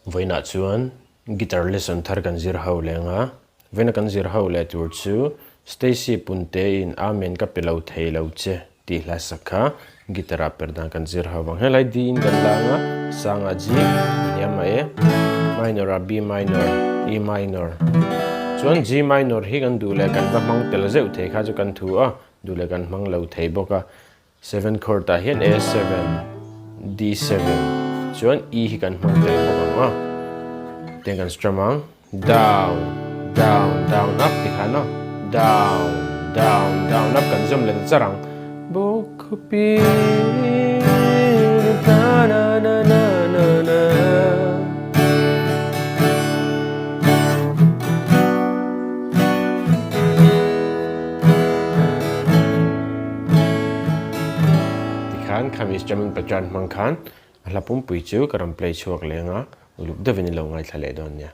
Vawiinah chuan guitar lesson thar kan zir ho leng a, vawiina kan zir ho leh tur chu Stacy Punte in Amen ka pe lo thei lo che tih hla sak kha guitar ah per dan kan zir ho vang. Helai D in kan lang a, sang ah G, hniam ah E, minor ah B minor, E minor. Chuan G minor hi kan duh leh kan va hmang tel zeuh thei kha chu kan thu a, duh leh kan hmang lo thei bawk a. Seven chord ah hian A seven, D seven chuan E hi kan hmang tel bawk ang a. Tiang kan strum ang. Down, down, down, up ti khan aw. Down, down, down, up kan zawm leh ta char ang. Bawkhupi na na na na na na. Tikhan khami German pattern hmang khan a hla pumpui chu ka rawn play chhuak leng a, uluk deuhin i lo ngaithla leh dawn nia.